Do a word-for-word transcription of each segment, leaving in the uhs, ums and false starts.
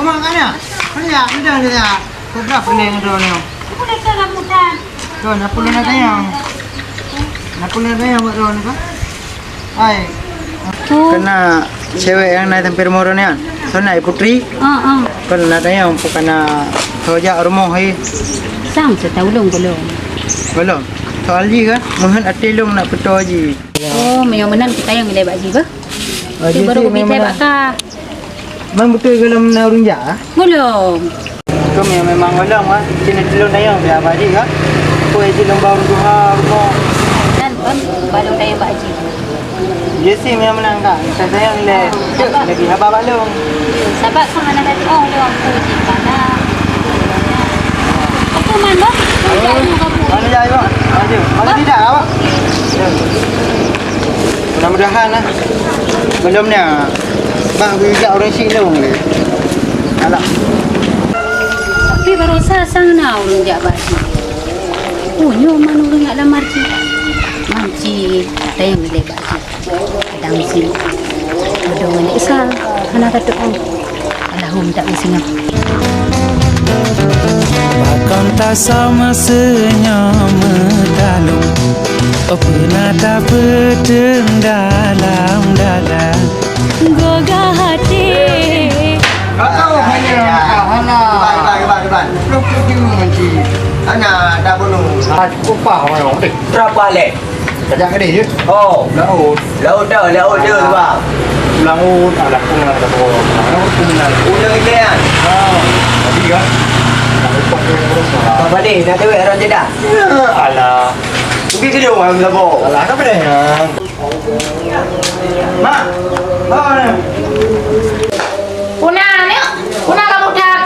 Makanya, kerja, udah dia. Kau berapa ni yang ada ni? Aku dah salah mudah. Tuh, nak pula nak tanya. Nak pula nak tanya buat orang ni, kan? Hai. Kena cewek yang naik tampil moro ni, kan? So, naik putri. Ah, ah. Kau nak tanya, bukan nak kau jak rumah, hai. Sang, saya tahu long belum? Belum. Soal ji, kan? Mohon hati long nak betul ji. Oh, meunyoe meunan kita nyang ilée bak jih beuh. Oh, tu jih baru tu memang bak ka. Man beutôi gohlom na ureueng jak, ah? Gohlom. Keu memang gohlom, ah. Sini tulông dayang biar bak jih, ah. Keu jih lôn bak ureueng tuha rumoh. Nan kon balong dayang bak jih. Jih si memang meunan ka. Kita sayang le. Cek lagi haba bak lôn. Sabat sama anak tadi, oh, lôn aku jih kana. Aku man, bah. Mana jai, bah? Maju. Mana tidak, awak? Mudah-mudahan lah. Belum ni. Bang, bijak orang sik long ni. Alah. Tapi barosa sang na ureueng jak bak jih. Oh, nyoe man ureueng jak lamar jih. Man jih, ada nyang ilée bak jih. Kadang si Bedong ngon Isal hana tatu'oh. Alahum tak meusingoh. Pakon tasam seunyoe meutalong, oh, peuna tapeuteun dalam-dalam. Gogah hati. Kakak hanya hana. Iban, iban, iban, iban. Belum kudu manci. Hana, dah bunuh. Ah, cukup pah, orang. Eh. Berapa leh? Kajak ke dia je? Oh. Laut. Laut dah, laut dia, bang. Laut, alah, aku nak kata orang. Aku nak. Udah ke kan? Ah, tadi kan? Nak lepas dia terus lah. Bang Fadil, dah tewek orang Jeddah? Ya, alah. Mungkin kerja orang Sabo. Alah, apa dah yang? Mak, bawa ni. Puna ni, puna kamu dah.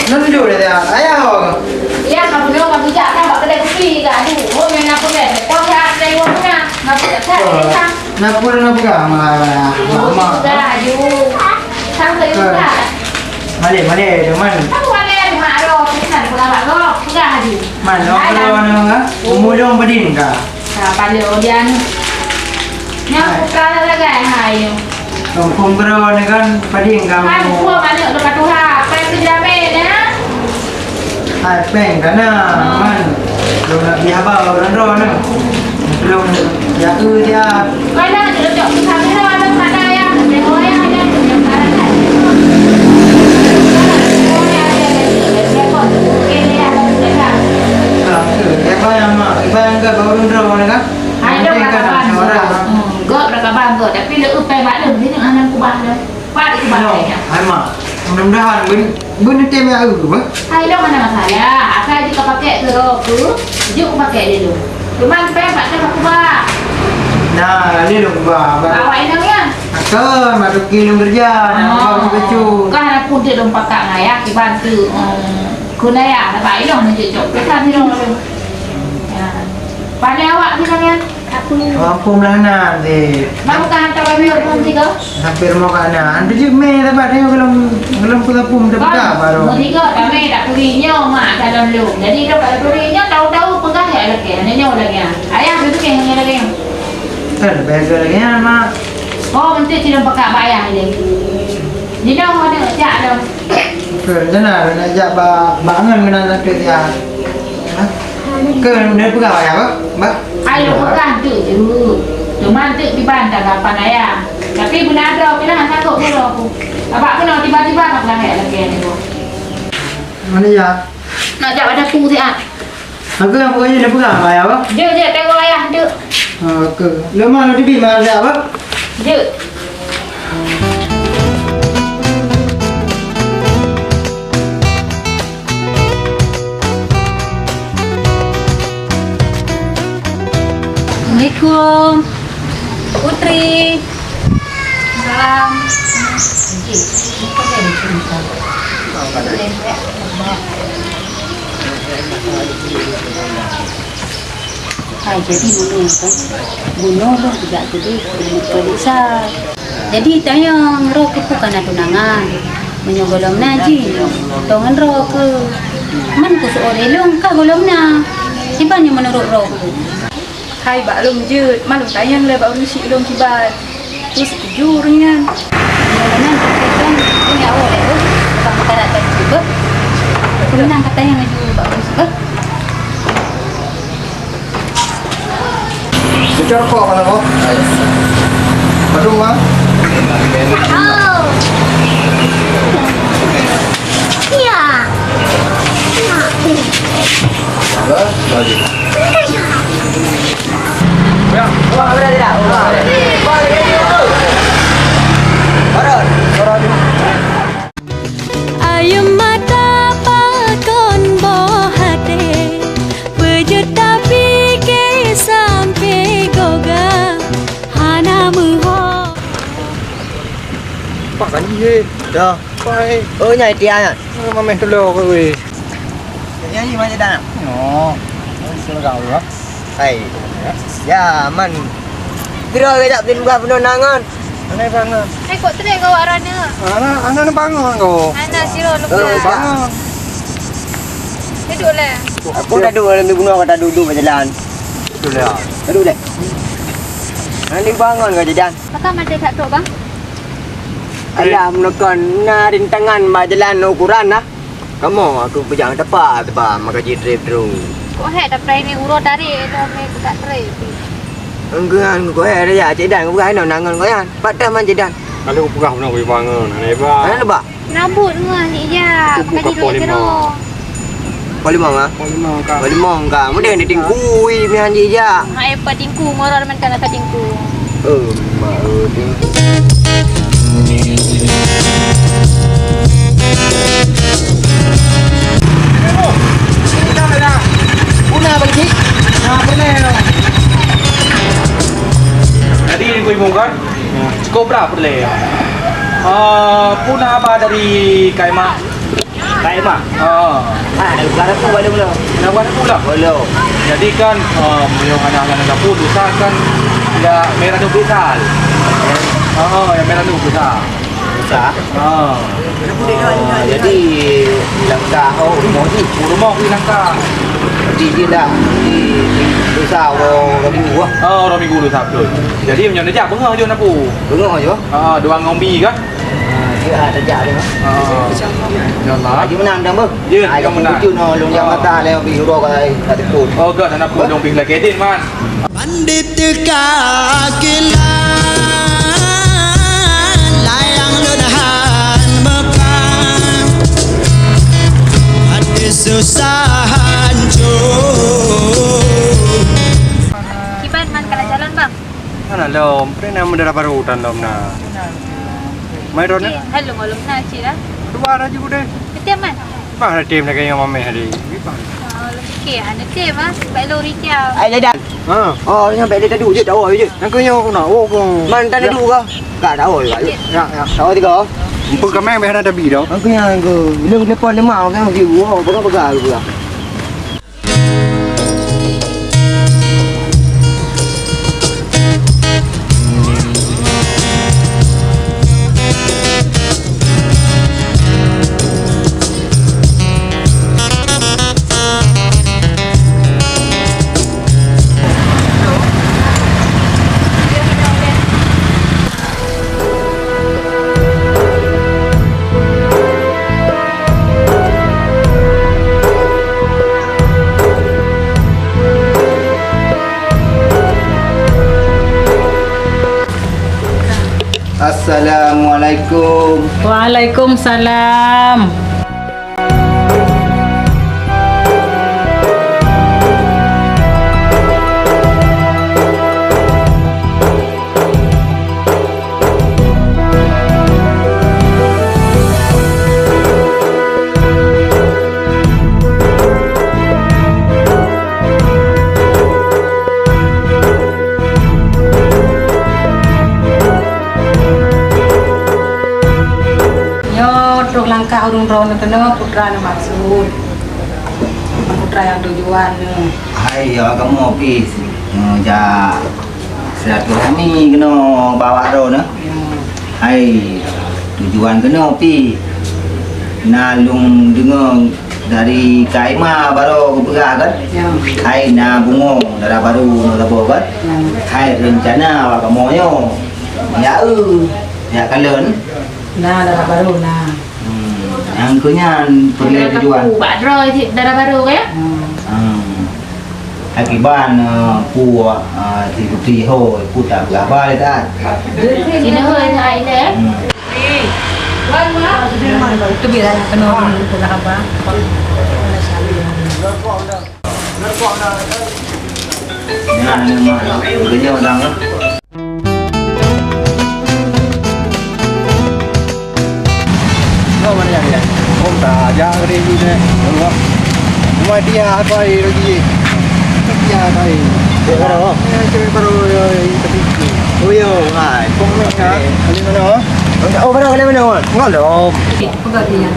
Nunjuk dia, ayah ho. Ya, kamu dah kamu jak kan bak kedai kopi ke? Aduh, oh, main apa dia? Kau ya, saya iwan puna. Ngaku tak tak, tak. Nak pun nak pegang, mak. Mak. Sudah, aduh. Sang saya sudah. Malik, malik, teman. Kamu malik, mak roh, pesan pegang bak roh, pegang aduh. Man, orang roh ni, ha? Umur dia orang pedin kah? Ha, pala udian. Nyoe buka sagai, ha, yo. Kampung Bro ni kan pading kamu. Hai, buah manok dekat tuha. Apa yang terjadi, ya? Hai, peng kana, man. Belum nak beli haba orang ro ni. Belum ya tu dia. Mana cocok tu kami ro ada mana ya? Ada orang yang ada yang barang kan. Siapa yang mak? Siapa yang ke baru ro ni kan? Hai, dah berapa kaban? Hmm, gok berapa kaban gok. Tapi le upai bak le, mesti dengan anak kubah le. Pat kubah le. Hai mak, mudah-mudahan ben ben tem ya eu bah. Hai, dah mana masalah? Asal jika pakai ke ro tu, juk pakai dulu. Cuman pai pat ke kubah. Nah, ni dong kubah. Awak inang ya? Akan, madu kilung kerja, nak kubah becu. Kan aku tu dong pakak ngaya, kiban tu. Hmm, kunaya, nampak ilong ni cocok. Kita ni dong. Ya. Pandai awak ni kan ya? Aku. Aku melahan deh. Bang, bukan hantar kami orang tiga? Hampir mau kana. Antu je meh dapat dia belum belum pun pun dah buka baru. Mau tiga, kami tak kuri nyo mak calon lu. Jadi dia kalau kuri nyo tahu-tahu pegang ya lagi. Hanya nyo lagi. Ayah tu ke hanya lagi. Kan biasa lagi ya mak. Oh, mesti sini pekat bayar ni. Ni dah ada cak dah. Ke, rencana nak jak ba-, bangun kena sakit ya. Ha? Ke, dia pegang ayah, bah? Bah? Ayo, pegang tu je. Cuma tu tiba tak gapan ayah. Tapi guna ada, kena nak takut guru aku. Abak kena tiba-tiba nak pegang ayah lagi ni. Mana ya? Nak jak pada pu sihat. Aku yang pokoknya dia pegang ayah, bah? Jom, jom, tengok ayah tu. Ha, ke. Lemah lo dibi mana dia, bah? Jom. Assalamualaikum. Putri. Salam. Hai, jadi bunoe kan. Bunoe lôn jak keudeh keu Lisa. Jadi tanyong, droe keupeue kana tunangan? Meunyoe gohlom na jih, tong ngon droe keuh. Man keu seuoreu lôn ka gohlom na. Kiban nyang meunurot droe keuh? Hai bak lôn jeuet, man lôn tanyong lé bak ureueng chik lôn kiban. Peue seutuju ureueng nyan. Meunyoe meunan, kan, keu nyawa lé, oh. Rokok mana, Bang? Padum, Bang? Oh. Ya. Apa? Lagi. Ya. Wah, berani tak? Wah, berani. Wah, berani. Turun. Turun. Ayeum mata pakon boh até, peue jeuet tapike sampoe goga hana meuho. Pak Sanji, he. Ya. Pai. Oh, nyai Tia nyan. Ah, mameh tulok ke weh. Nyai ni mana dah? Oh. Oh, surga Allah. Hai. Ya, man. Pira ke jak bin buka penuh nangan? Mana bangun? Hai, kok trek kau arah ni? Anak, anak ni bangun kau. Anak siro lupa. Eh, bangun. Duduk lah. Aku dah duduk dalam bunuh kata duduk berjalan. Betul ya. Duduk deh. Nanti bangun kau jajan. Maka macam tak tu, bang? Alah, menekan na rintangan bak jalan ukuran lah. Kamoe aku peujang tepat ba maka jitrép terus. Kok hek daprai ni uroe tarék tu, mé tak trép. Engkeuan kok hek raya Cik Dan, kok hek nangon kok nyan. Pat dah man Cik Dan. Kalau peugah beuna bagi bangun, hana iba. Hana iba. Rambut ngah ni ya, bukan di duit kero. Polimong ah? Polimong ka. Polimong ka. Mudah ni tingkui mihan ji ja. Hai pa tingku, ngoror man kana ka tingku. Oh, mak, oh, tingku. Puna bagi. Nah, pernah. Jadi, Ibu Ibu kan? Cukup berat pun leh. Ah, pun apa dari Kak Emma? Kak Emma? Ah. Ah, dah bukan aku balik mula. Dah bukan aku lah. Belum. Jadi kan, ah, beliau hanya hanya dapur dosa kan tidak merah tu besar. Ah, yang merah tu besar. Dosa? Ah. Ah, jadi langkah oh rumah ni. Rumah di langkah. Jadi dia dah di, di dosa orang minggu lah. Ah, orang minggu dosa betul. Jadi macam mana je bengah je napu. Bengah je? Ah, dua ngombi kan? Ah, dia ada jak dia. Ah. Insyaallah. Haji menang dah, beuh. Ya, haji menang. Tujuh no, long yang kata le bi huro ka ka tepun. Oh, gak sana pun dong pih lagi din man. Bandit teuka kilan, layang lôn han meupan. Hati susah hancur. Kiban man kala jalan, Bang? Hana lom, pernah meudarah baru tan lom na. Mai ron na? Halo, lom na cik lah. Dua laju deh. Betul man? Bang ada tim lagi yang mameh hari. Oh, lom sikit. Ada tim ah. Baik lori jam. Ai jajan. Ha. Oh, yang baik dia tadi je tahu je. Yang kau yang nak oh kau. Man tadi dulu kau. Enggak tahu juga. Ya, ya. Tahu tiga. Empu kameng beh ada tabi dah. Aku yang ke. Bila telepon lemah kan dia. Oh, pegang-pegang juga. Assalamualaikum. Waalaikumsalam. Nyoe trok langkah ureueng droeneuh keunoe putra neumaksud. Putra nyang tujuan neuh. Hai, ya kamoe pih. Nyoe jak silaturahmi keunoe bak awak droeneuh. Ya. Hai, tujuan keunoe pih. Na lôn deungoe dari Kak Ima baroe geupeugah kan? Ya. Hai, na bungong dara barô nyoe saboh kan? Ya. Hai, reuncana awak kamoe nyoe. Ya, eu, ya kalon. Na dara barô na. Hmm, nyang keu nyan peureulèe tujuan. Bak droe cit dara barô ka ya? Hmm. Hmm. Akiban, eh, pu, eh, si Putri ho, pu tak peugah haba le tat. Sini ho, ini ai le. Hmm. Itu biar kena dulu peugah haba. Ya, ni mah, tu dia orang. Kau mana yang dia? Kau tak ajar ke dia ni? Rumah dia apa lagi? Dia apa? Dia baru. Ya, cewek baru, ya, ya, tapi. Oh, ya, hai. Kau mana? Kali mana? Oh, baru kali mana? Enggak lah. Pegang dia.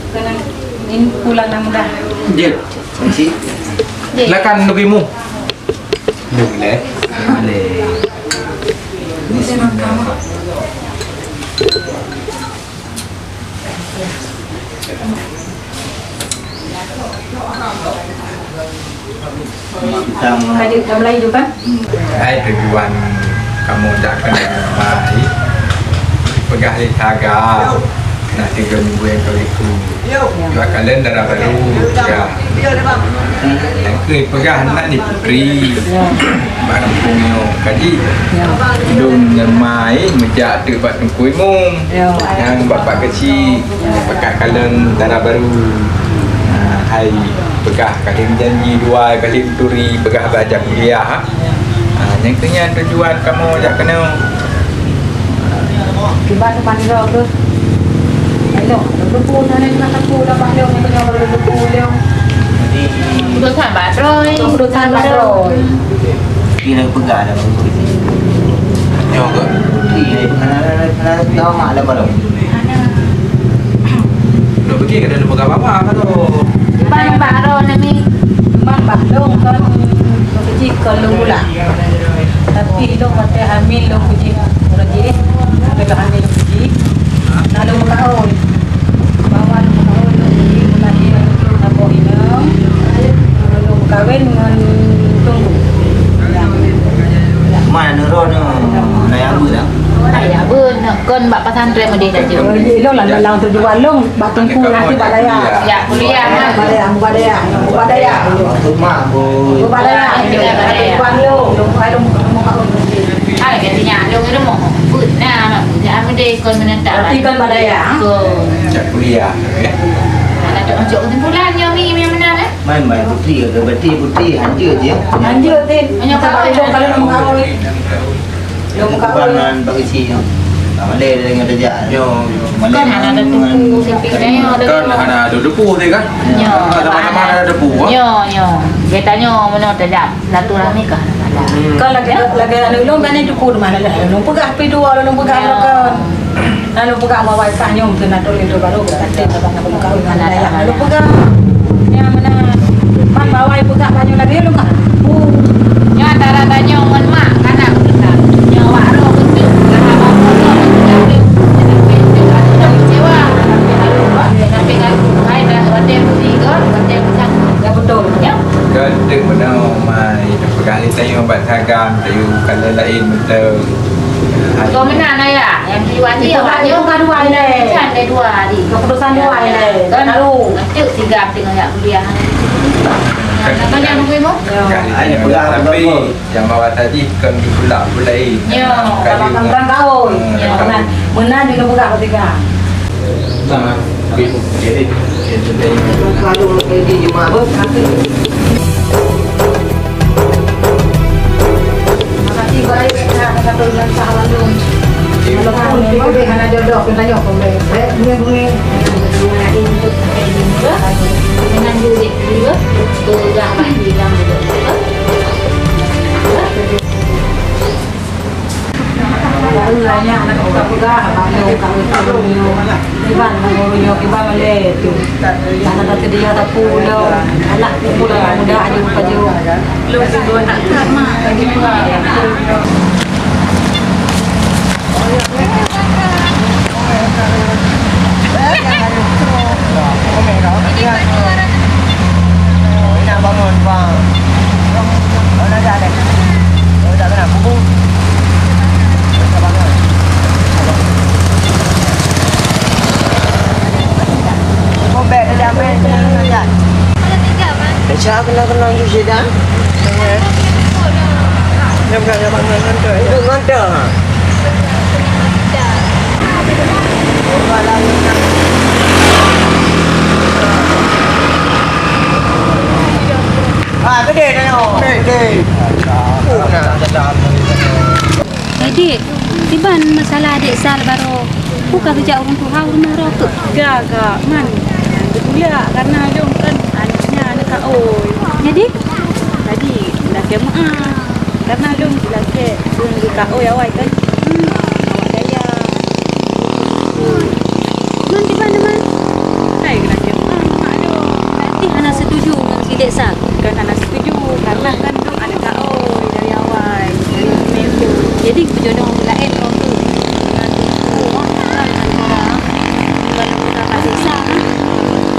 Keunan, in pulang na mudah. Jeuet. Jeuet. Silakan, Nukimu. Boleh. Boleh. Ini semua kamu. Ka jeuet ka Melayu tu kan? Hai tujuan kamoe jak keunoe mai, peugah lé saga, na tiga minggu nyang ka lheueh. Dua kalen dara baru, ya. Nyang keu peugah na ni putri. Ya. Bak kampung nyoe kaji. Ya. Lôn ngon mai meujak teuk bak Teungku Imum. Ya. Nyang bapak keuchik, ya, pakat kalon dara baru. Ha, hai peugah ka lheueh janji dua, ka lheueh turi peugah bak jak kuliah. Ha, nyang keu nyan tujuan kamoe jak keunoe. Kiban teumpat nidok tu. Elok, lôn teupeu sana, lôn teupeu dah bah lôn, lôn teupeu lôn. Keputusan Pak Troy. Keputusan Pak Troy. Putri dah peugah dah baru. Nyoe ke? Putri dah peugah dah, dah, dah, dah, dah, dah, dah, dah. Dah pergi ke dalam peugah baba ka tu? Bang, Bang Ron ni. Bang, Bang Long kan. Pergi ke Lung Bulan. Tapi Long kata hamil, Long pergi. Orang jadi, kata hamil pergi. Lalu mengkahwin. Bawa Long mengkahwin, Long pergi. Bulan dia, Long nak bawa inang. Lalu mengkahwin dengan Tunggu. Man, nurun, nurun. Naya bun, ah. Naya bun, kon bak pesantren meudeh dah jeuet. Ilong lah, dalam tujuan long, bak Teungku nanti bak daya. Ya, kuliah, ha. Bak daya, bak daya. Bak daya. Maksud mak, boy. Bak daya. Bak daya. Bak long, long, long, long. Hai, katanya, long, long, long. Bun, nah, mak, bun, ya, meudeh, kon menetap. Berarti kon bak daya, ha? Kon. Jak kuliah, ya. Anak tu masuk kesimpulan, nyoe, Mi, Mi, menang, eh? Man, man, putri ke, berarti putri hanjeuet je. Hanjeuet, Tin. Hanya sebab kawin. Ilong kalau nak mengkahwin. Ilong mengkahwin. Kubangan bagi si, ya. Tak boleh dia dengan kerja. Yo. Kan hana ada tupu, sipik daya ada. Kan hana ada tupu dia kan? Yo. Sama-sama ada tupu, ah. Yo, yo. Dia tanya mana terjadi. Silaturahmi kah? Hmm. Kan lagi, lagi anu long kan itu kudu mana lah. Long peugah pi dua, long peugah kan. Lalu peugah bawa kah nyum tu nak tulis tu baru berarti sebab nak buka dengan daya. Lalu peugah. Ya mana? Man bawa peugah banyak lagi long kah? Nya antara tanyoe ngon mak, kana peugah. Nya awak roh beutôi. Kana bawa peugah. Tapi kalau hai dah hotel beli ke, hotel besar. Ya betul. Ya. Kan tu mana mai. Peugah lé tanyoe bak saga, tanyoe bukan laén beutôi. Kau meunan, Ayah. Yang dua ni, awak nyoe bukan dua ilée. Bukan ada dua tadi. Keputusan dua ilée. Kan? Tahu. Nanti tiga tengah yak kuliah. Kan yang nunggu mu? Peugah lé tanyoe. Tapi yang bawa tadi kan dipulak pulai. Ya. Kalau tentang kau. Hmm, ya. Meunan, meunan juga peugah ketiga. Baru lah nyan, aneuk ka peugah, abang lôn ka peugah. Kiban, abang guru nyoe, kiban malée tu. Aneuk ka seudia sapeue lom. Alah, peue lom, muda aju pajoh. Lôn sidroe aneuk ka, mak. Dah kenal-kenal you sih dah. Yang bukan yang bangun ngantuk. Duduk ngantuk, ha. Ah, gede dah, yo. Gede. Oh, nah. Jadi, kiban masalah Dek Sal baroe. Ku ka geujak ureueng tuha u rumoh droe keuh? Ka, ka, man. Beutulak, karena lôn kan aneuëk nyan aneuëk kaôi. Jadi? Jadi, lakée meu'ah. Karena lôn lakée lôn geukawai awai kan. Hmm, awak daya. Man kiban teuma? Hai, lakée meu'ah mak lôn. Berarti hana setuju ngon si Dek Sal? Bukan hana setuju, karena kan lôn aneuëk kaôi dari awai, dari rumah tu. Jadi, peujodoh laén lôn tu.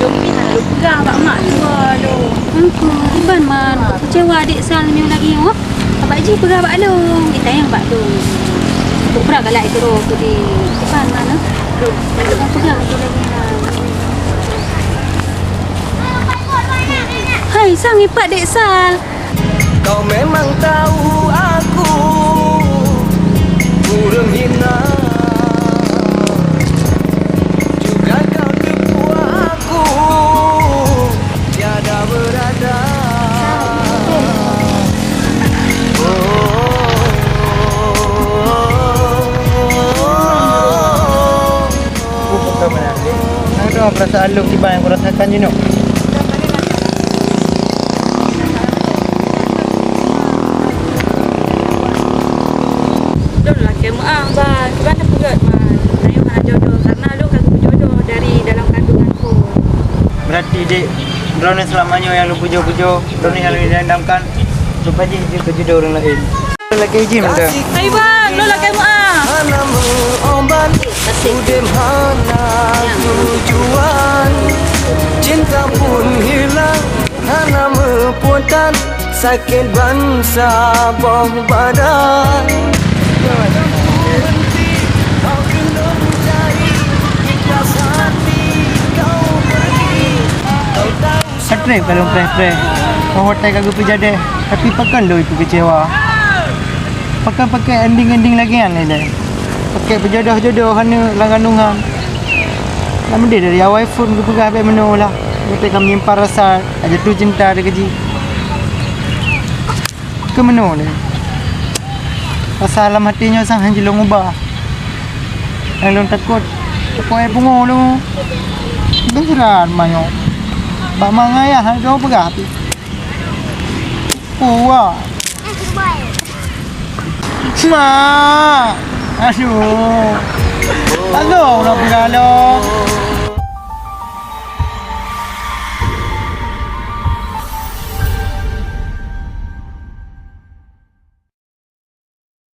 Lôn pih hana lôn peugah bak mak dua lôn. Teungku, kiban man, keucewa Dek Sal nyoe lagée nyoe. Abak jih peugah bak lôn, jitanyong bak lôn. Kok brat galak sidroe keu di kiban man, eh? Lôn peugah keu lagée nyan. Hai, sang ipat Dek Sal. Kau memang tahu aku ureueng hina, juga kau teupeue aku tiada berada. Oh, oh, oh, oh. Peue keu meunan, Dek? Adoh, peurasaan lôn kiban nyang kurasakan jinoe. Lôn lakée meu'ah, Bah. Kiban tapeugét, Man. Tanyoe hana jodoh, karena lôn ka geupeujodoh dari dalam kandungan phon. Berarti, Dek, droeneuh seulama nyoe nyang lôn pujoe-pujoe, droeneuh nyang lôn idam-idamkan, cuba jih jeuet keu judoe ureueng laén. Lakée jih mantong. Hai bang, lôn lakée meu'ah. Hana meuobat, udeb hana tujuan. Cinta pun hilang, hana meuputan, sakét bansa boh badan. Kau treb ka lôn preh-preh, óh watée ka geupeujadeh, tapi pakon lôn ipeukeucewa. Pakon pakai ending-ending lagée nyan ilée. Pakai peujodoh-jodoh aneuk lam kandungan. Lam meudeh dari awai phon geupeugah bék meunoe lah. Watée ka meunyimpan rasa, ka jatuh cinta dikeue jih. Keu meunoe lé. Rasa lam até nyoe sang han jilong ubah. Nyang lôn takot, takot pungo lôn. Beuseurat manyok. Bak ma ngon ayah lôn peugah pih. Puwa. Ma! Aduh. Aduh, udah peugah lôn.